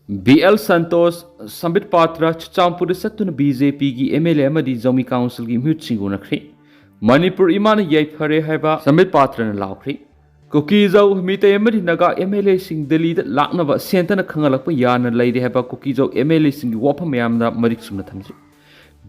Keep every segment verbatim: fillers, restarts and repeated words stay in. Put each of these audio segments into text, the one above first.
B L Santosh, ꯁꯝꯕꯤꯠ ꯄꯥꯇ꯭ꯔ ꯆꯨꯔꯆꯥꯟꯄꯨꯔꯗ ꯆꯠꯇꯨꯅ B J ꯄꯤꯒꯤ ꯑꯦꯝ ꯑꯦꯜ ꯑꯦ ꯑꯃꯗꯤ ꯖꯧꯃꯤ ꯀꯥꯎꯟꯁꯤꯜꯒꯤ ꯃꯤꯍꯨꯠꯁꯤꯡꯒ ꯎꯅꯈ꯭ꯔꯦ꯫ "ꯃꯅꯤꯄꯨꯔ ꯏꯃꯥꯅ ꯌꯥꯏꯐꯔꯦ" ꯍꯥꯏꯕ ꯁꯝꯕꯤꯠ ꯄꯥꯇ꯭ꯔꯅ ꯂꯥꯎꯈ꯭ꯔꯦ꯫ ꯀꯨꯀꯤ-ꯖꯧ, ꯃꯤꯇꯩ ꯑꯃꯗꯤ ꯅꯥꯒꯥ ꯑꯦꯝ ꯑꯦꯜ ꯑꯦꯁꯤꯡ ꯗꯦꯜꯂꯤꯗ ꯂꯥꯛꯅꯕ ꯁꯦꯟꯇꯔꯅ ꯈꯪꯍꯜꯂꯛꯄ ꯌꯥꯅ ꯂꯩꯔꯦ ꯍꯥꯏꯕ ꯀꯨꯀꯤ-ꯖꯧ ꯑꯦꯝ ꯑꯦꯜ ꯑꯦꯁꯤꯡꯒꯤ ꯋꯥꯐꯝ ꯃꯌꯥꯝꯗ ꯃꯔꯤꯛ ꯆꯨꯝꯅ ꯊꯝꯖꯩ꯫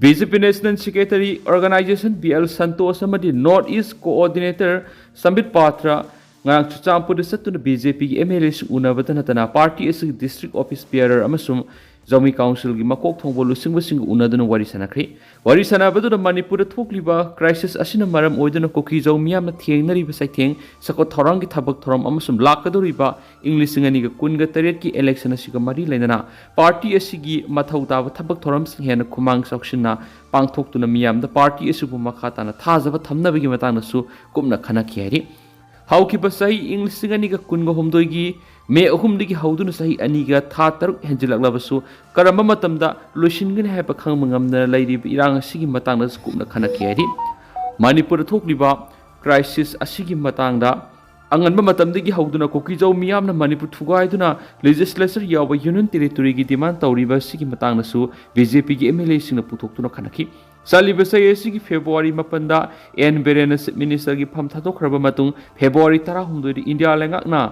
ꯕꯤ ꯖꯦ ꯄꯤ National Secretary Organization B L Santosh ꯑꯃꯗꯤ North East Coordinator ꯁꯝꯕꯤꯠ ꯄꯥꯇ꯭ꯔ ꯉꯔꯥꯡ ꯆꯨꯔꯆꯥꯟꯄꯨꯔꯗ ꯆꯠꯇꯨꯅ ꯕꯤ ꯖꯦ ꯄꯤꯒꯤ ꯑꯦꯝ ꯑꯦꯜ ꯑꯦꯁꯤꯡ ꯎꯅꯕꯇ ꯅꯠꯇꯅ ꯄꯥꯔꯇꯤ ꯑꯁꯤꯒꯤ district office bearer ꯑꯃꯁꯨꯡ ꯖꯧꯃꯤ ꯀꯥꯎꯟꯁꯤꯜꯒꯤ ꯃꯀꯣꯛ ꯊꯣꯡꯕ ꯂꯨꯆꯤꯡꯕꯁꯤꯡꯒ ꯎꯅꯗꯨꯅ ꯋꯥꯔꯤ ꯁꯥꯟꯅꯈ꯭ꯔꯦ꯫ ꯋꯥꯔꯤ ꯁꯥꯟꯅꯕꯗꯨꯗ ꯃꯅꯤꯄꯨꯔꯗ ꯊꯣꯛꯂꯤꯕ crisis ꯑꯁꯤꯅ ꯃꯔꯝ ꯑꯣꯏꯗꯨꯅ ꯀꯨꯀꯤ-ꯖꯧ ꯃꯤꯌꯥꯝꯅ ꯊꯦꯡꯅꯔꯤꯕ ꯆꯩꯊꯦꯡ, ꯆꯥꯎꯈꯠ ꯊꯧꯔꯥꯡꯒꯤ ꯊꯕꯛ ꯊꯧꯔꯝ ꯑꯃꯁꯨꯡ ꯂꯥꯛꯀꯗꯧꯔꯤꯕ ꯏꯪ ꯂꯤꯁꯤꯡ ꯑꯅꯤꯒ ꯀꯨꯟꯒ ꯇꯔꯦꯠꯀꯤ election ꯑꯁꯤꯒ ꯃꯔꯤ ꯂꯩꯅꯅ ꯄꯥꯔꯇꯤ ꯑꯁꯤꯒꯤ ꯃꯊꯧ ꯇꯥꯕ ꯊꯕꯛ ꯊꯧꯔꯝꯁꯤꯡ ꯍꯦꯟꯅ ꯈꯨꯃꯥꯡ ꯆꯥꯎꯁꯤꯟꯅ ꯄꯥꯡꯊꯣꯛꯇꯨꯅ ꯃꯤꯌꯥꯝꯗ ꯄꯥꯔꯇꯤ ꯑꯁꯤꯕꯨ ꯃꯈꯥ ꯇꯥꯅ ꯊꯥꯖꯕ ꯊꯝꯅꯕꯒꯤ ꯃꯇꯥꯡꯗꯁꯨ ꯀꯨꯞꯅ ꯈꯟꯅꯈꯤ ꯍꯥꯏꯔꯤ꯫ ꯍꯧꯈꯤꯕ ꯆꯍꯤ ꯏꯪ ꯂꯤꯁꯤꯡ ꯑꯅꯤꯒ ꯀꯨꯟꯒ ꯍꯨꯝꯗꯣꯏꯒꯤ ꯃꯦ ꯑꯍꯨꯝꯗꯒꯤ ꯍꯧꯗꯨꯅ ꯆꯍꯤ ꯑꯅꯤꯒ ꯊꯥ ꯇꯔꯨꯛ ꯍꯦꯟꯖꯤꯜꯂꯛꯂꯕꯁꯨ ꯀꯔꯝꯕ ꯃꯇꯝꯗ ꯂꯣꯏꯁꯤꯟꯒꯅꯤ ꯍꯥꯏꯕ ꯈꯪꯕ ꯉꯝꯗꯅ ꯂꯩꯔꯤꯕ ꯏꯔꯥꯡ ꯑꯁꯤꯒꯤ ꯃꯇꯥꯡꯗꯁꯨ ꯀꯨꯞꯅ ꯈꯟꯅꯈꯤ ꯍꯥꯏꯔꯤ꯫ ꯃꯅꯤꯄꯨꯔꯗ ꯊꯣꯛꯂꯤꯕ crisis ꯑꯁꯤꯒꯤ ꯃꯇꯥꯡꯗ ꯑꯉꯟꯕ ꯃꯇꯝꯗꯒꯤ ꯍꯧꯗꯨꯅ ꯀꯨꯀꯤ-ꯖꯧ ꯃꯤꯌꯥꯝꯅ ꯃꯅꯤꯄꯨꯔ ꯊꯨꯒꯥꯏꯗꯨꯅ legislature ꯌꯥꯎꯕ union territoryꯒꯤ demand ꯇꯧꯔꯤꯕ ꯑꯁꯤꯒꯤ ꯃꯇꯥꯡꯗꯁꯨ ꯕꯤ ꯖꯦ ꯄꯤꯒꯤ ꯑꯦꯝ ꯑꯦꯜ ꯑꯦꯁꯤꯡꯅ ꯄꯨꯊꯣꯛꯇꯨꯅ ꯈꯟꯅꯈꯤ꯫ ꯆꯠꯂꯤꯕ ꯆꯍꯤ ꯑꯁꯤꯒꯤ ꯐꯦꯕ꯭ꯔꯨꯋꯥꯔꯤ ꯃꯥꯄꯟꯗ ꯑꯦꯟ ꯕꯤꯔꯦꯟꯅ Chief Ministerꯒꯤ ꯐꯝ ꯊꯥꯗꯣꯛꯈ꯭ꯔꯕ ꯃꯇꯨꯡ ꯐꯦꯕ꯭ꯔꯨꯋꯥꯔꯤ ꯇꯔꯥꯍꯨꯝꯗꯣꯏꯗ ꯏꯟꯗꯤꯌꯥ ꯂꯩꯉꯥꯛꯅ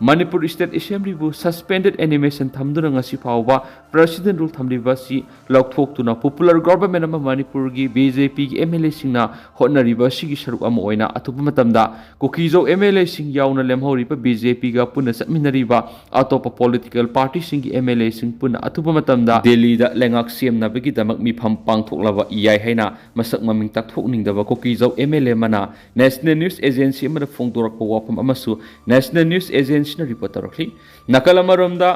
ꯃꯅꯤꯄꯨꯔ State Assemblyꯕꯨ suspended animation ꯊꯝꯗꯨꯅ ꯉꯁꯤ ꯐꯥꯎꯕ President Rule ꯊꯝꯂꯤꯕ ꯑꯁꯤ ꯂꯧꯊꯣꯛꯇꯨꯅ popular government ꯑꯃ ꯃꯅꯤꯄꯨꯔꯒꯤ ꯕꯤ ꯖꯦ ꯄꯤꯒꯤ ꯑꯦꯝ ꯑꯦꯜ ꯑꯦꯁꯤꯡꯅ ꯍꯣꯠꯅꯔꯤꯕ ꯑꯁꯤꯒꯤ ꯁꯔꯨꯛ ꯑꯃ ꯑꯣꯏꯅ ꯑꯊꯨꯕ ꯃꯇꯝꯗ ꯀꯨꯀꯤ-ꯖꯧ ꯑꯦꯝ ꯑꯦꯜ ꯑꯦꯁꯤꯡ ꯌꯥꯎꯅ ꯂꯦꯝꯍꯧꯔꯤꯕ ꯕꯤ ꯖꯦ ꯄꯤꯒ ꯄꯨꯟꯅ ꯆꯠꯃꯤꯟꯅꯔꯤꯕ ꯑꯇꯣꯞꯄ political partyꯁꯤꯡꯒꯤ ꯑꯦꯝ ꯑꯦꯜ ꯑꯦꯁꯤꯡ ꯄꯨꯟꯅ ꯑꯊꯨꯕ ꯃꯇꯝꯗ ꯗꯦꯜꯂꯤꯗ ꯂꯩꯉꯥꯛ ꯁꯦꯝꯅꯕꯒꯤꯗꯃꯛ ꯃꯤꯐꯝ ꯄꯥꯡꯊꯣꯛꯂꯕ ꯌꯥꯏ ꯍꯥꯏꯅ ꯃꯁꯛ ꯃꯃꯤꯡ ꯇꯥꯛꯊꯣꯛꯅꯤꯡꯗꯕ ꯀꯨꯀꯤ-ꯖꯧ ꯑꯦꯝ ꯑꯦꯜ ꯑꯦ ꯑꯃꯅ National News Agency ꯑꯃꯗ ꯐꯣꯡꯗꯣꯔꯛꯄ ꯋꯥꯐꯝ ꯑꯃꯁꯨ National News Agencyꯅ report ꯇꯧꯔꯛꯂꯤ꯫ ꯅꯥꯀꯜ ꯑꯃꯔꯣꯝꯗ,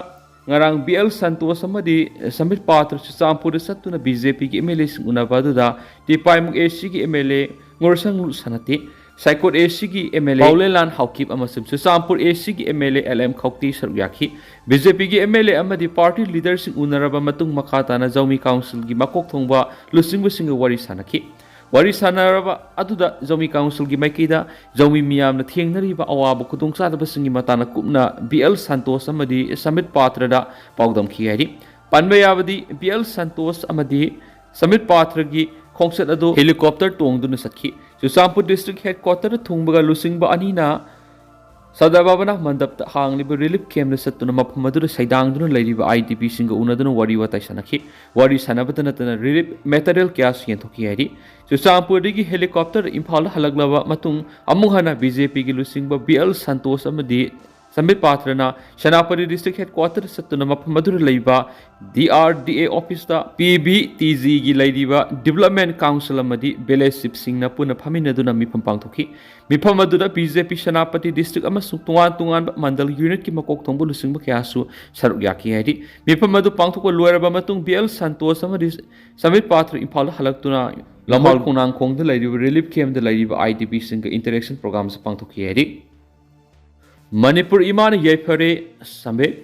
ꯉꯔꯥꯡ ꯕꯤ ꯑꯦꯜ ꯁꯟꯇꯣꯁ ꯑꯃꯗꯤ ꯁꯝꯕꯤꯠ ꯄꯥꯇ꯭ꯔ ꯆꯨꯔꯆꯥꯟꯄꯨꯔꯗ ꯆꯠꯇꯨꯅ ꯕꯤ ꯖꯦ ꯄꯤꯒꯤ ꯑꯦꯝ ꯑꯦꯜ ꯑꯦꯁꯤꯡ ꯎꯅꯕ ꯑꯗꯨꯗ ꯇꯤꯄꯥꯏꯃꯨꯛ ꯑꯦ ꯁꯤꯒꯤ M L A ꯉꯣꯔꯁꯪꯂꯨ ꯁꯅꯥꯇꯦ, Saikot A ꯁꯤꯒꯤ M L A Paolienlal Haokip ꯑꯃꯁꯨꯡ ꯆꯨꯔꯆꯥꯟꯄꯨꯔ ꯑꯦ ꯁꯤꯒꯤ M L A L M Khaute ꯁꯔꯨꯛ ꯌꯥꯈꯤ꯫ ꯕꯤ ꯖꯦ ꯄꯤꯒꯤ ꯑꯦꯝ ꯑꯦꯜ ꯑꯦ ꯑꯃꯗꯤ party leaderꯁꯤꯡ ꯎꯅꯔꯕ ꯃꯇꯨꯡ ꯃꯈꯥ ꯇꯥꯅ ꯖꯧꯃꯤ ꯀꯥꯎꯟꯁꯤꯜꯒꯤ ꯃꯀꯣꯛ ꯊꯣꯡꯕ ꯂꯨꯆꯤꯡꯕꯁꯤꯡꯒ ꯋꯥꯔꯤ ꯁꯥꯟꯅꯈꯤ꯫ ꯋꯥꯔꯤ ꯁꯥꯟꯅꯔꯕ ꯑꯗꯨꯗ ꯖꯧꯃꯤ ꯀꯥꯎꯟꯁꯤꯜꯒꯤ ꯃꯥꯏꯀꯩꯗ ꯖꯧꯃꯤ ꯃꯤꯌꯥꯝꯅ ꯊꯦꯡꯅꯔꯤꯕ ꯑꯋꯥꯕ ꯈꯨꯗꯣꯡꯆꯥꯗꯕꯁꯤꯡꯒꯤ ꯃꯇꯥꯡꯗ ꯀꯨꯞꯅ ꯕꯤ ꯑꯦꯜ ꯁꯟꯇꯣꯁ ꯑꯃꯗꯤ ꯁꯃꯤꯠ ꯄꯥꯇ꯭ꯔꯗ ꯄꯥꯎꯗꯝꯈꯤ ꯍꯥꯏꯔꯤ꯫ ꯄꯟꯕ ꯌꯥꯕꯗꯤ ꯕꯤ ꯑꯦꯜ ꯁꯟꯇꯣꯁ ꯑꯃꯗꯤ ꯁꯃꯤꯠ ꯄꯥꯇ꯭ꯔꯒꯤ ꯈꯣꯡꯆꯠ ꯑꯗꯨ ꯍꯦꯂꯤꯀꯣꯞꯇꯔ ꯇꯣꯡꯗꯨꯅ ꯆꯠꯈꯤ꯫ ꯆꯨꯔꯆꯥꯟꯄꯨꯔ ꯗꯤꯁꯇ꯭ꯔꯤꯛ ꯍꯦꯗꯀ꯭ꯋꯥꯇꯔꯗ ꯊꯨꯡꯕꯒ ꯂꯨꯆꯤꯡꯕ ꯑꯅꯤꯅ ꯁꯗꯥ ꯚꯕꯅꯥ ꯃꯟꯗꯞꯇ ꯍꯥꯡꯂꯤꯕ ꯔꯤꯂꯤꯐ ꯀꯦꯝꯞꯇ ꯆꯠꯇꯨꯅ ꯃꯐꯝ ꯑꯗꯨꯗ ꯁꯩꯗꯥꯡꯗꯨꯅ ꯂꯩꯔꯤꯕ ꯑꯥꯏ ꯗꯤ ꯄꯤꯁꯤꯡꯒ ꯎꯅꯗꯨꯅ ꯋꯥꯔꯤ ꯋꯥꯇꯥꯏ ꯁꯥꯟꯅꯈꯤ꯫ ꯋꯥꯔꯤ ꯁꯥꯟꯅꯕꯇ ꯅꯠꯇꯅ ꯔꯤꯂꯤꯐ ꯃꯦꯇꯔꯤꯌꯦꯜ ꯀꯌꯥꯁꯨ ꯌꯦꯟꯊꯣꯛꯈꯤ ꯍꯥꯏꯔꯤ꯫ ꯆꯨꯔꯆꯥꯟꯄꯨꯔꯗꯒꯤ ꯍꯦꯂꯤꯀꯣꯞꯇꯔ ꯏꯝꯐꯥꯜꯗ ꯍꯜꯂꯛꯂꯕ ꯃꯇꯨꯡ ꯑꯃꯨꯛ ꯍꯟꯅ ꯕꯤ ꯖꯦ ꯄꯤꯒꯤ ꯂꯨꯆꯤꯡꯕ ꯕꯤ ꯑꯦꯜ ꯁꯟꯇꯣꯁ ꯑꯃꯗꯤ ꯁꯝꯕꯤꯠ ꯄꯥꯇ꯭ꯔꯅ ꯁꯦꯅꯥꯄꯇꯤ ꯗꯤꯁꯇ꯭ꯔꯤꯛ ꯍꯦꯗꯀ꯭ꯋꯥꯇꯔꯗ ꯆꯠꯇꯨꯅ ꯃꯐꯝ ꯑꯗꯨꯗ ꯂꯩꯕ ꯗꯤ ꯑꯥꯔ ꯗꯤ ꯑꯦ ꯑꯣꯐꯤꯁꯇ ꯄꯤ ꯕꯤ ꯇꯤ ꯖꯤꯒꯤ ꯂꯩꯔꯤꯕ ꯗꯤꯕꯦꯂꯞꯃꯦꯟ ꯀꯥꯎꯟꯁꯤꯜ ꯑꯃꯗꯤ ꯚꯤꯂꯦꯖ ꯆꯤꯐꯁꯤꯡꯅ ꯄꯨꯟꯅ ꯐꯝꯃꯤꯟꯅꯗꯨꯅ ꯃꯤꯐꯝ ꯄꯥꯡꯊꯣꯛꯈꯤ꯫ ꯃꯤꯐꯝ ꯑꯗꯨꯗ ꯕꯤ ꯖꯦ ꯄꯤ ꯁꯦꯅꯥꯄꯇꯤ ꯗꯤꯁꯇ꯭ꯔꯤꯛ ꯑꯃꯁꯨꯡ ꯇꯣꯉꯥꯟ ꯇꯣꯉꯥꯟꯕ ꯃꯟꯗꯜ ꯌꯨꯅꯤꯠꯀꯤ ꯃꯀꯣꯛ ꯊꯣꯡꯕ ꯂꯨꯆꯤꯡꯕ ꯀꯌꯥꯁꯨ ꯁꯔꯨꯛ ꯌꯥꯈꯤ ꯍꯥꯏꯔꯤ꯫ ꯃꯤꯐꯝ ꯑꯗꯨ ꯄꯥꯡꯊꯣꯛꯄ ꯂꯣꯏꯔꯕ ꯃꯇꯨꯡ ꯕꯤ ꯑꯦꯜ ꯁꯟꯇꯣꯁ ꯑꯃꯗꯤ ꯁꯃꯤꯠ ꯄꯥꯇ꯭ꯔ ꯏꯝꯐꯥꯜꯗ ꯍꯜꯂꯛꯇꯨꯅ ꯂꯝꯍꯥꯜ ꯈꯣꯡꯅꯥꯡꯈꯣꯡꯗ ꯂꯩꯔꯤꯕ ꯔꯤꯂꯤꯐ ꯀꯦꯝꯞꯇ ꯂꯩꯔꯤꯕ ꯑꯥꯏ ꯗꯤ ꯄꯤꯁꯤꯡꯒ ꯏꯟꯇꯔꯦꯛꯁꯟ ꯄ꯭ꯔꯣꯒ꯭ꯔꯥꯝꯁꯨ ꯄꯥꯡꯊꯣꯛꯈꯤ ꯍꯥꯏꯔꯤ꯫ ꯃꯅꯤꯄꯨꯔ ꯏꯃꯥꯅ ꯌꯥꯏꯐꯔꯦ ꯁꯃꯤꯠ꯫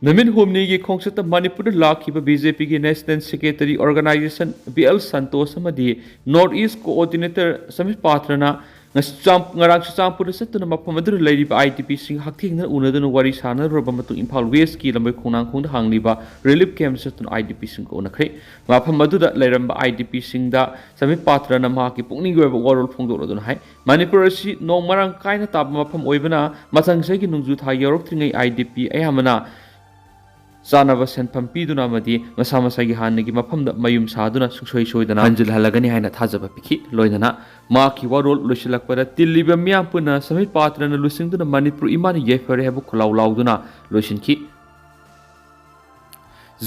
ꯅꯨꯃꯤꯠ ꯍꯨꯝꯅꯤꯒꯤ ꯈꯣꯡꯆꯠꯇ ꯃꯅꯤꯄꯨꯔꯗ ꯂꯥꯛꯈꯤꯕ ꯕꯤ ꯖꯦ ꯄꯤꯒꯤ national secretary organisation B L Santosh ꯑꯃꯗꯤ ꯅꯣꯔꯠ ꯏꯁ ꯀꯣꯑꯣꯔꯗꯤꯅꯦꯇꯔ ꯁꯃꯤꯠ ꯄꯥꯇ꯭ꯔꯅ ꯉꯁꯤ ꯆꯥꯝ-, ꯉꯔꯥꯡ ꯆꯨꯔꯆꯥꯟꯄꯨꯔꯗ ꯆꯠꯇꯨꯅ ꯃꯐꯝ ꯑꯗꯨꯗ ꯂꯩꯔꯤꯕ ꯑꯥꯏ ꯗꯤ ꯄꯤꯁꯤꯡ ꯍꯛꯊꯦꯡꯅꯅ ꯎꯅꯗꯨꯅ ꯋꯥꯔꯤ ꯁꯥꯟꯅꯔꯨꯔꯕ ꯃꯇꯨꯡ ꯏꯝꯐꯥꯜ ꯋꯦꯁꯀꯤ ꯂꯝꯕꯣꯏ ꯈꯣꯡꯅꯥꯡꯈꯣꯡꯗ ꯍꯥꯡꯂꯤꯕ ꯔꯤꯂꯤꯐ ꯀꯦꯝꯞ ꯆꯠꯇꯨꯅ ꯑꯥꯏ ꯗꯤ ꯄꯤꯁꯤꯡꯒ ꯎꯅꯈ꯭ꯔꯦ꯫ ꯃꯐꯝ ꯑꯗꯨꯗ ꯂꯩꯔꯝꯕ ꯑꯥꯏ ꯗꯤ ꯄꯤꯁꯤꯡꯗ ꯁꯃꯤꯠ ꯄꯥꯇ꯭ꯔꯅ ꯃꯍꯥꯛꯀꯤ ꯄꯨꯛꯅꯤꯡꯒꯤ ꯑꯣꯏꯕ ꯋꯥꯔꯣꯜ ꯐꯣꯡꯗꯣꯛꯂꯗꯨꯅ ꯍꯥꯏ, ꯃꯅꯤꯄꯨꯔ ꯑꯁꯤ ꯅꯣꯡ ꯃꯔꯥꯡ ꯀꯥꯏꯅ ꯇꯥꯕ ꯃꯐꯝ ꯑꯣꯏꯕꯅ ꯃꯊꯪ ꯆꯍꯤꯒꯤ ꯅꯣꯡꯖꯨ ꯊꯥ ꯌꯧꯔꯛꯇ꯭ꯔꯤꯉꯩ ꯑꯥꯏ ꯗꯤ ꯄꯤ ꯑꯌꯥꯝꯕꯅ ꯆꯥꯅꯕ ꯁꯦꯟꯐꯝ ꯄꯤꯗꯨꯅ ꯑꯃꯗꯤ ꯃꯁꯥ ꯃꯁꯥꯒꯤ ꯍꯥꯟꯅꯒꯤ ꯃꯐꯝꯗ ꯃꯌꯨꯝ ꯁꯥꯗꯨꯅ ꯁꯨꯡꯁꯣꯏ ꯁꯣꯏꯗꯅ ꯍꯟꯖꯤꯜꯍꯜꯂꯒꯅꯤ ꯍꯥꯏꯅ ꯊꯥꯖꯕ ꯄꯤꯈꯤ꯫ ꯂꯣꯏꯅꯅ ꯃꯍꯥꯛꯀꯤ ꯋꯥꯔꯣꯜ ꯂꯣꯏꯁꯤꯜꯂꯛꯄꯗ ꯇꯤꯜꯂꯤꯕ ꯃꯤꯌꯥꯝ ꯄꯨꯟꯅ ꯁꯃꯤꯠ ꯄꯥꯇ꯭ꯔꯅ ꯂꯨꯆꯤꯡꯗꯨꯅ ꯃꯅꯤꯄꯨꯔ ꯏꯃꯥꯅ ꯌꯥꯏꯐꯔꯦ ꯍꯥꯏꯕ ꯈꯣꯜꯂꯥꯎ ꯂꯥꯎꯗꯨꯅ ꯂꯣꯏꯁꯤꯟꯈꯤ꯫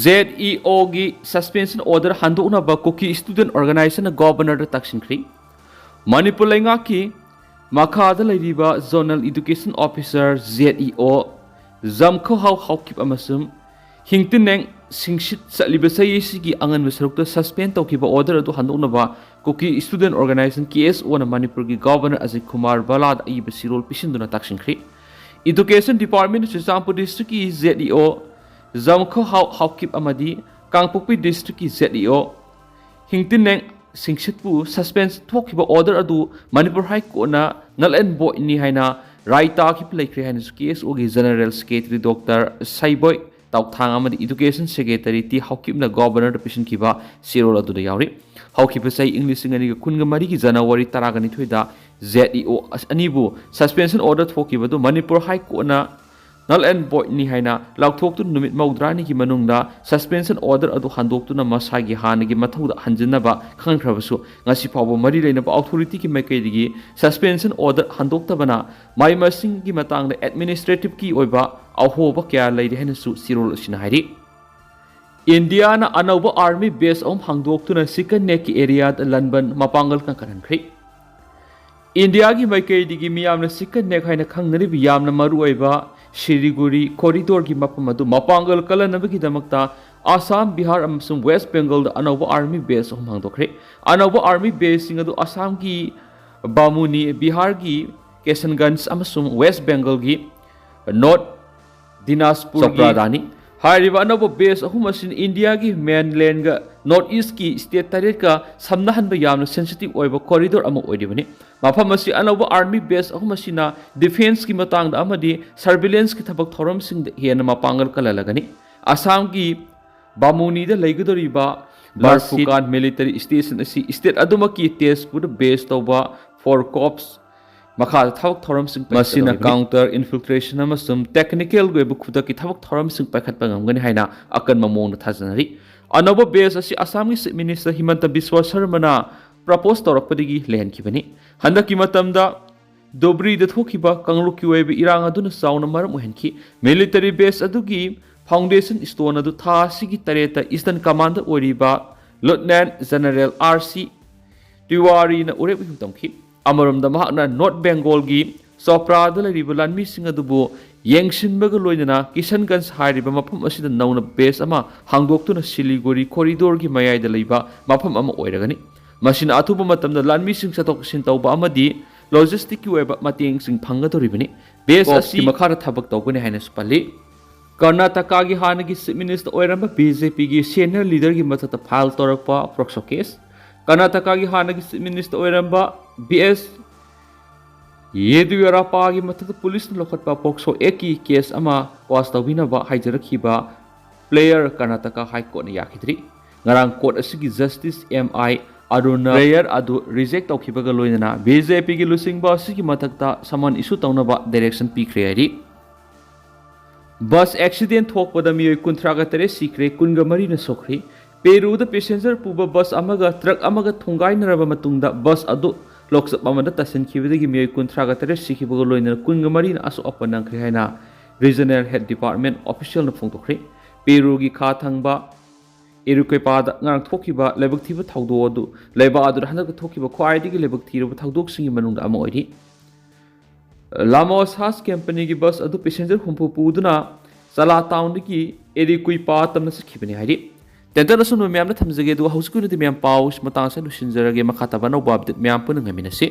ꯖꯦꯗ ꯏ ꯑꯣꯒꯤ ꯁꯁꯄꯦꯟꯁꯟ ꯑꯣꯔꯗꯔ ꯍꯟꯗꯣꯛꯅꯕ ꯀꯨꯀꯤ ꯁ꯭ꯇꯨꯗꯦꯟꯠ ꯑꯣꯔꯒꯅꯥꯏꯖꯦꯁꯟꯅ ꯒꯣꯕꯔꯅꯔꯗ ꯇꯛꯁꯤꯟꯈ꯭ꯔꯤ꯫ ꯃꯅꯤꯄꯨꯔ ꯂꯩꯉꯥꯛꯀꯤ ꯃꯈꯥꯗ ꯂꯩꯔꯤꯕ zonal education officer, Z E ꯑꯣ, ꯖꯝꯈꯣꯍꯥꯎ ꯍꯥꯎꯀꯤꯞ ꯑꯃꯁꯨꯡ ꯍꯤꯡꯇꯤꯅꯦꯡ ꯁꯤꯡꯁꯤꯠ ꯆꯠꯂꯤꯕ ꯆꯍꯤ ꯑꯁꯤꯒꯤ ꯑꯉꯟꯕ ꯁꯔꯨꯛꯇ ꯁꯁꯄꯦꯟ ꯇꯧꯈꯤꯕ ꯑꯣꯔꯗꯔ ꯑꯗꯨ ꯍꯟꯗꯣꯛꯅꯕ ꯀꯨꯀꯤ ꯁ꯭ꯇꯨꯗꯦꯟꯠ ꯑꯣꯔꯒꯅꯥꯏꯖꯦꯁꯟ, ꯀꯦ ꯑꯦꯁ ꯑꯣꯅ ꯃꯅꯤꯄꯨꯔꯒꯤ ꯒꯣꯕꯔꯅꯔ ꯑꯖꯤꯠ ꯀꯨꯃꯥꯔ ꯚꯜꯂꯥꯗ ꯑꯏꯕ ꯆꯦꯔꯣꯜ ꯄꯤꯁꯤꯟꯗꯨꯅ ꯇꯛꯁꯤꯟꯈ꯭ꯔꯤ꯫ ꯏꯗꯨꯀꯦꯁꯟ ꯗꯤꯄꯥꯔꯠꯃꯦꯟꯠꯅ ꯆꯨꯔꯆꯥꯟꯄꯨꯔ ꯗꯤꯁꯇ꯭ꯔꯤꯛꯀꯤ ꯖꯦꯗ ꯏ ꯑꯣ ꯖꯝꯈꯣꯍꯥꯎ ꯍꯥꯎꯀꯤꯞ ꯑꯃꯗꯤ ꯀꯥꯡꯄꯣꯛꯄꯤ ꯗꯤꯁꯇ꯭ꯔꯤꯛꯀꯤ ꯖꯦꯗ ꯏ ꯑꯣ ꯍꯤꯡꯇꯤꯅꯦꯡ ꯁꯤꯡꯁꯤꯠꯄꯨ ꯁꯁꯄꯦꯟꯁꯟ ꯊꯣꯛꯈꯤꯕ ꯑꯣꯔꯗꯔ ꯑꯗꯨ ꯃꯅꯤꯄꯨꯔ ꯍꯥꯏ ꯀꯣꯔꯠꯅ null and voidꯅꯤ ꯍꯥꯏꯅ ꯔꯥꯏ ꯇꯥꯈꯤꯕ ꯂꯩꯈ꯭ꯔꯦ ꯍꯥꯏꯅꯁꯨ KSOꯒꯤ ꯖꯦꯅꯔꯦꯜ ꯁꯦꯀ꯭ꯔꯦꯇꯔꯤ ꯗꯣꯛꯇꯔ ꯁꯩꯕꯣꯏ ꯇꯥꯎꯊꯥꯡ ꯑꯃꯗꯤ ꯏꯗꯨꯀꯦꯁꯟ ꯁꯦꯀ꯭ꯔꯦꯇꯔꯤ ꯇꯤ ꯍꯥꯎꯀꯤꯞꯅ ꯒꯣꯕꯔꯅꯔꯗ ꯄꯤꯁꯤꯟꯈꯤꯕ ꯆꯦꯔꯣꯜ ꯑꯗꯨꯗ ꯌꯥꯎꯔꯤ꯫ ꯍꯧꯈꯤꯕ ꯆꯍꯤ ꯏꯪ ꯂꯤꯁꯤꯡ ꯑꯅꯤꯒ ꯀꯨꯟꯒ ꯃꯔꯤꯒꯤ ꯖꯅꯋꯥꯔꯤ ꯇꯔꯥꯒ ꯅꯤꯊꯣꯏꯗ ZEO ꯑꯅꯤꯕꯨ ꯁꯁꯄꯦꯟꯁꯟ ꯑꯣꯔꯗꯔ ꯊꯣꯛꯈꯤꯕ ꯑꯗꯨ ꯃꯅꯤꯄꯨꯔ ꯍꯥꯏ ꯀꯣꯔꯠꯅ null and voidꯅꯤ ꯍꯥꯏꯅ ꯂꯥꯎꯊꯣꯛꯇꯨꯅ ꯅꯨꯃꯤꯠ ꯃꯧꯗ꯭ꯔꯥꯅꯤꯒꯤ ꯃꯅꯨꯡꯗ ꯁꯁꯄꯦꯟꯁꯟ ꯑꯣꯔꯗꯔ ꯑꯗꯨ ꯍꯟꯗꯣꯛꯇꯨꯅ ꯃꯁꯥꯒꯤ ꯍꯥꯟꯅꯒꯤ ꯃꯊꯧꯗ ꯍꯟꯖꯤꯟꯅꯕ ꯈꯪꯈ꯭ꯔꯕꯁꯨ, ꯉꯁꯤ ꯐꯥꯎꯕ ꯃꯔꯤ ꯂꯩꯅꯕ ꯑꯣꯊꯣꯔꯤꯇꯤꯒꯤ ꯃꯥꯏꯀꯩꯗꯒꯤ ꯁꯁꯄꯦꯟꯁꯟ ꯑꯣꯔꯗꯔ ꯍꯟꯗꯣꯛꯇꯕꯅ ꯃꯍꯩ ꯃꯁꯤꯡꯒꯤ ꯃꯇꯥꯡꯗ ꯑꯦꯗꯃꯤꯅꯤꯁꯇ꯭ꯔꯦꯇꯤꯚꯀꯤ ꯑꯣꯏꯕ ꯑꯍꯣꯕ ꯀꯌꯥ ꯂꯩꯔꯤ ꯍꯥꯏꯅꯁꯨ ꯆꯦꯔꯣꯜ ꯑꯁꯤꯅ ꯍꯥꯏꯔꯤ꯫ ꯏꯟꯗꯤꯌꯥꯅ ꯑꯅꯧꯕ ꯑꯥꯔꯃꯤ ꯕꯦꯁ ꯑꯍꯨꯝ ꯍꯥꯡꯗꯣꯛꯇꯨꯅ ꯆꯤꯀꯟ ꯅꯦꯛꯀꯤ ꯑꯦꯔꯤꯌꯥꯗ ꯂꯥꯟꯕꯟ ꯃꯄꯥꯡꯒꯜ ꯀꯟꯈꯠꯍꯟꯈ꯭ꯔꯦ꯫ ꯏꯟꯗꯤꯌꯥꯒꯤ ꯃꯥꯏꯀꯩꯗꯒꯤ ꯃꯤꯌꯥꯝꯅ ꯆꯤꯀꯟ ꯅꯦꯛ ꯍꯥꯏꯅ ꯈꯪꯅꯔꯤꯕ ꯌꯥꯝꯅ ꯃꯔꯨꯑꯣꯏꯕ ꯁꯤꯂꯤꯒꯨꯔꯤ ꯀꯣꯔꯤꯗꯣꯔꯒꯤ ꯃꯐꯝ ꯑꯗꯨ ꯃꯄꯥꯡꯒꯜ ꯀꯜꯍꯟꯅꯕꯒꯤꯗꯃꯛꯇ ꯑꯁꯥꯝ, ꯕꯤꯍꯥꯔ ꯑꯃꯁꯨꯡ ꯋꯦꯁ ꯕꯦꯡꯒꯜꯗ ꯑꯅꯧꯕ ꯑꯥꯔꯃꯤ ꯕꯦꯁ ꯑꯍꯨꯝ ꯍꯥꯡꯗꯣꯛꯈ꯭ꯔꯦ꯫ ꯑꯅꯧꯕ ꯑꯥꯔꯃꯤ ꯕꯦꯁꯁꯤꯡ ꯑꯗꯨ ꯑꯁꯥꯝꯒꯤ ꯕꯥꯃꯨꯅꯤ, ꯕꯤꯍꯥꯔꯒꯤ ꯀꯦꯁꯟꯒꯟꯖ ꯑꯃꯁꯨꯡ ꯋꯦꯁ ꯕꯦꯡꯒꯜꯒꯤ ꯅꯣꯔꯠ ꯗꯤꯅꯥꯖꯄꯨꯔꯒꯤ ꯆꯣꯄ꯭ꯔꯥꯗꯅꯤ꯫ ꯍꯥꯏꯔꯤꯕ ꯑꯅꯧꯕ ꯕꯦꯁ ꯑꯍꯨꯝ ꯑꯁꯤꯅ ꯏꯟꯗꯤꯌꯥꯒꯤ ꯃꯦꯟꯂꯦꯟꯒ ꯅꯣꯔꯠ ꯏꯁꯀꯤ ꯁ꯭ꯇꯦꯠ ꯇꯔꯦꯠꯀ ꯁꯝꯅꯍꯟꯕ ꯌꯥꯝꯅ ꯁꯦꯟꯁꯤꯇꯤꯚ ꯑꯣꯏꯕ ꯀꯣꯔꯤꯗꯣꯔ ꯑꯃ ꯑꯣꯏꯔꯤꯕꯅꯤ꯫ ꯃꯐꯝ ꯑꯁꯤ ꯑꯅꯧꯕ ꯑꯥꯔꯃꯤ ꯕꯦꯁ ꯑꯍꯨꯝ ꯑꯁꯤꯅ ꯗꯤꯐꯦꯟꯁꯀꯤ ꯃꯇꯥꯡꯗ ꯑꯃꯗꯤ ꯁꯔꯚꯤꯂꯦꯟꯁꯀꯤ ꯊꯕꯛ ꯊꯧꯔꯝꯁꯤꯡꯗ ꯍꯦꯟꯅ ꯃꯄꯥꯡꯒꯜ ꯀꯜꯍꯜꯂꯒꯅꯤ꯫ ꯑꯁꯥꯝꯒꯤ ꯕꯥꯃꯨꯅꯤꯗ ꯂꯩꯒꯗꯧꯔꯤꯕ ꯕꯥꯔꯐꯨꯀꯥꯟ ꯃꯤꯂꯤꯇꯔꯤ ꯁ꯭ꯇꯦꯁꯟ ꯑꯁꯤ ꯁ꯭ꯇꯦꯠ ꯑꯗꯨꯃꯛꯀꯤ ꯇꯦꯖꯄꯨꯔꯗ ꯕꯦꯁ ꯇꯧꯕ ꯐꯣꯔ ꯀꯣꯔꯞꯁ ꯃꯈꯥꯗ ꯊꯕꯛ ꯊꯧꯔꯝꯁꯤꯡ ꯃꯁꯤꯅ ꯄꯥꯏꯈꯠꯀꯗꯧꯔꯤꯕꯅꯤ꯫ ꯀꯥꯎꯟꯇꯔ ꯏꯟꯐꯤꯜꯇ꯭ꯔꯦꯁꯟ ꯑꯃꯁꯨꯡ ꯇꯦꯛꯅꯤꯀꯦꯜꯒꯤ ꯑꯣꯏꯕ ꯈꯨꯗꯛꯀꯤ ꯊꯕꯛ ꯊꯧꯔꯝꯁꯤꯡ ꯄꯥꯏꯈꯠꯄ ꯉꯝꯒꯅꯤ ꯍꯥꯏꯅ ꯑꯀꯟꯕ ꯃꯑꯣꯡꯗ ꯊꯥꯖꯅꯔꯤ꯫ ꯑꯅꯧꯕ ꯕꯦꯁ ꯑꯁꯤ ꯑꯁꯥꯝꯒꯤ ꯆꯤꯐ ꯃꯤꯅꯤꯁꯇꯔ ꯍꯤꯃꯟꯇ ꯕꯤꯁ꯭ꯋ ꯁꯔꯃꯅ ꯄ꯭ꯔꯄꯣꯖ ꯇꯧꯔꯛꯄꯗꯒꯤ ꯂꯩꯍꯟꯈꯤꯕꯅꯤ꯫ ꯍꯟꯗꯛꯀꯤ ꯃꯇꯝꯗ ꯙꯨꯕ꯭ꯔꯤꯗ ꯊꯣꯛꯈꯤꯕ ꯀꯥꯡꯂꯨꯞꯀꯤ ꯑꯣꯏꯕ ꯏꯔꯥꯡ ꯑꯗꯨꯅ ꯆꯥꯎꯅ ꯃꯔꯝ ꯑꯣꯏꯍꯟꯈꯤ꯫ ꯃꯤꯂꯤꯇꯔꯤ ꯕꯦꯁ ꯑꯗꯨꯒꯤ ꯐꯥꯎꯟꯗꯦꯁꯟ ꯁ꯭ꯇꯣꯟ ꯑꯗꯨ ꯊꯥ ꯑꯁꯤꯒꯤ ꯇꯔꯦꯠꯇ ꯏꯁꯇꯔꯟ ꯀꯃꯥꯟꯗꯔ ꯑꯣꯏꯔꯤꯕ ꯂꯨꯇꯅꯦꯟ ꯖꯦꯅꯔꯦꯜ ꯑꯥꯔ ꯁꯤ ꯇꯤꯋꯥꯔꯤꯅ ꯎꯔꯦꯞ ꯏꯍꯨꯝ ꯇꯝꯈꯤ꯫ ꯑꯃꯔꯣꯝꯗ ꯃꯍꯥꯛꯅ ꯅꯣꯔꯠ ꯕꯦꯡꯒꯣꯜꯒꯤ ꯆꯣꯄ꯭ꯔꯥꯗ ꯂꯩꯔꯤꯕ ꯂꯥꯟꯃꯤꯁꯤꯡ ꯑꯗꯨꯕꯨ ꯌꯦꯡꯁꯤꯟꯕꯒ ꯂꯣꯏꯅꯅ ꯀꯤꯁꯟꯒꯟꯖ ꯍꯥꯏꯔꯤꯕ ꯃꯐꯝ ꯑꯁꯤꯗ ꯅꯧꯅ ꯕꯦꯁ ꯑꯃ ꯍꯥꯡꯗꯣꯛꯇꯨꯅ ꯁꯤꯂꯤꯒꯨꯔꯤ ꯀꯣꯔꯤꯗꯣꯔꯒꯤ ꯃꯌꯥꯏꯗ ꯂꯩꯕ ꯃꯐꯝ ꯑꯃ ꯑꯣꯏꯔꯒꯅꯤ꯫ ꯃꯁꯤꯅ ꯑꯊꯨꯕ ꯃꯇꯝꯗ ꯂꯥꯟꯃꯤꯁꯤꯡ ꯆꯠꯊꯣꯛ ꯆꯠꯁꯤꯟ ꯇꯧꯕ ꯑꯃꯗꯤ ꯂꯣꯖꯤꯁꯇꯤꯛꯀꯤ ꯑꯣꯏꯕ ꯃꯇꯦꯡꯁꯤꯡ ꯐꯪꯒꯗꯧꯔꯤꯕꯅꯤ꯫ ꯕꯦꯁ ꯀꯣꯞꯁꯀꯤ ꯑꯁꯤ ꯃꯈꯥꯗ ꯊꯕꯛ ꯇꯧꯒꯅꯤ ꯍꯥꯏꯅꯁꯨ ꯄꯜꯂꯤ꯫ ꯀꯔꯅꯥꯇꯀꯥꯒꯤ ꯍꯥꯟꯅꯒꯤ ꯆꯤꯐ ꯃꯤꯅꯤꯁꯇꯔ ꯑꯣꯏꯔꯝꯕ ꯕꯤ ꯖꯦ ꯄꯤꯒꯤ ꯁꯦꯅꯤꯌꯔ ꯂꯤꯗꯔꯒꯤ ꯃꯊꯛꯇ ꯐꯥꯏꯜ ꯇꯧꯔꯛꯄ ꯄꯣꯛꯁꯣ ꯀꯦꯁ꯫ ꯀꯔꯅꯥꯇꯀꯥꯒꯤ ꯍꯥꯟꯅꯒꯤ ꯆꯤꯐ ꯃꯤꯅꯤꯁꯇꯔ ꯑꯣꯏꯔꯝꯕ ꯕꯤ ꯑꯦꯁ ꯌꯦꯗꯤꯌꯨꯔꯞꯄꯥꯒꯤ ꯃꯊꯛꯇ ꯄꯨꯂꯤꯁꯅ ꯂꯧꯈꯠꯄ ꯄꯣꯛꯁꯣ ꯑꯦꯛꯀꯤ ꯀꯦꯁ ꯑꯃ ꯀ꯭ꯋꯥꯁ ꯇꯧꯕꯤꯅꯕ ꯍꯥꯏꯖꯔꯛꯈꯤꯕ ꯄ꯭ꯂꯦꯌꯔ ꯀꯔꯅꯥꯇꯀꯥ ꯍꯥꯏ ꯀꯣꯔꯠꯅ ꯌꯥꯈꯤꯗ꯭ꯔꯤ꯫ ꯉꯔꯥꯡ ꯀꯣꯔꯠ ꯑꯁꯤꯒꯤ ꯖꯁꯇꯤꯁ ꯑꯦꯝ ꯑꯥꯏ ꯑꯔꯨꯅ ꯄ꯭ꯂꯦꯌꯔ ꯑꯗꯨ ꯔꯤꯖꯦꯛ ꯇꯧꯈꯤꯕꯒ ꯂꯣꯏꯅꯅ ꯕꯤ ꯖꯦ ꯄꯤꯒꯤ ꯂꯨꯆꯤꯡꯕ ꯑꯁꯤꯒꯤ ꯃꯊꯛꯇ ꯁꯃꯟ ꯏꯁꯨ ꯇꯧꯅꯕ ꯗꯥꯏꯔꯦꯛꯁꯟ ꯄꯤꯈ꯭ꯔꯦ ꯍꯥꯏꯔꯤ꯫ ꯕꯁ ꯑꯦꯛꯁꯤꯗꯦꯟ ꯊꯣꯛꯄꯗ ꯃꯤꯑꯣꯏ ꯀꯨꯟꯊ꯭ꯔꯥꯒ ꯇꯔꯦꯠ ꯁꯤꯈ꯭ꯔꯦ, ꯀꯨꯟꯒ ꯃꯔꯤꯅ ꯁꯣꯛꯈ꯭ꯔꯦ꯫ ꯄꯦꯔꯨꯗ ꯄꯦꯁꯦꯟꯖꯔ ꯄꯨꯕ ꯕꯁ ꯑꯃꯒ ꯇ꯭ꯔꯛ ꯑꯃꯒ ꯊꯣꯡꯒꯥꯏꯅꯔꯕ ꯃꯇꯨꯡꯗ ꯕꯁ ꯑꯗꯨ ꯂꯣꯛꯆꯞ ꯑꯃꯗ ꯇꯥꯁꯤꯟꯈꯤꯕꯗꯒꯤ ꯃꯤꯑꯣꯏ ꯀꯨꯟꯊ꯭ꯔꯥꯒ ꯇꯔꯦꯠ ꯁꯤꯈꯤꯕꯒ ꯂꯣꯏꯅꯅ ꯀꯨꯟꯒ ꯃꯔꯤꯅ ꯑꯁꯣꯛ ꯑꯄꯟ ꯅꯪꯈ꯭ꯔꯦ ꯍꯥꯏꯅ ꯔꯤꯖꯅꯦꯜ ꯍꯦꯜꯊ ꯗꯤꯄꯥꯔꯠꯃꯦꯟ ꯑꯣꯐꯤꯁꯤꯌꯦꯜꯅ ꯐꯣꯡꯗꯣꯛꯈ꯭ꯔꯦ꯫ ꯄꯦꯔꯨꯒꯤ ꯈꯥ ꯊꯪꯕ ꯏꯔꯨꯀꯩꯄꯥꯗ ꯉꯔꯥꯡ ꯊꯣꯛꯈꯤꯕ ꯂꯥꯏꯕꯛ ꯊꯤꯕ ꯊꯧꯗꯣꯛ ꯑꯗꯨ ꯂꯩꯕꯥꯛ ꯑꯗꯨꯗ ꯍꯟꯗꯛꯇ ꯊꯣꯛꯈꯤꯕ ꯈ꯭ꯋꯥꯏꯗꯒꯤ ꯂꯥꯏꯕꯛ ꯊꯤꯔꯕ ꯊꯧꯗꯣꯛꯁꯤꯡꯒꯤ ꯃꯅꯨꯡꯗ ꯑꯃ ꯑꯣꯏꯔꯤ꯫ ꯂꯥꯃꯣꯁꯥꯁ ꯀꯝꯄꯅꯤꯒꯤ ꯕꯁ ꯑꯗꯨ ꯄꯦꯁꯦꯟꯖꯔ ꯍꯨꯝꯐꯨ ꯄꯨꯗꯨꯅ ꯆꯂꯥ ꯇꯥꯎꯟꯗꯒꯤ ꯏꯔꯨꯀꯩꯄꯥ ꯇꯝꯅ ꯆꯠꯈꯤꯕꯅꯤ ꯍꯥꯏꯔꯤ꯫ ꯇꯦꯟꯇꯔ ꯑꯁꯨꯝꯕ ꯃꯌꯥꯝꯅ ꯊꯝꯖꯒꯦ, ꯑꯗꯨꯒ ꯍꯧꯖꯤꯛꯀꯤ ꯑꯣꯏꯅꯗꯤ ꯃꯌꯥꯝ ꯄꯥꯎ ꯃꯇꯥꯡ ꯑꯁꯤꯗ ꯂꯣꯏꯁꯤꯟꯖꯔꯒꯦ꯫ ꯃꯈꯥ ꯇꯥꯕ ꯑꯅꯧꯕ ꯑꯞꯗꯦꯠ ꯃꯌꯥꯝ ꯄꯨꯟꯅ ꯉꯥꯏꯃꯤꯟꯅꯁꯤ꯫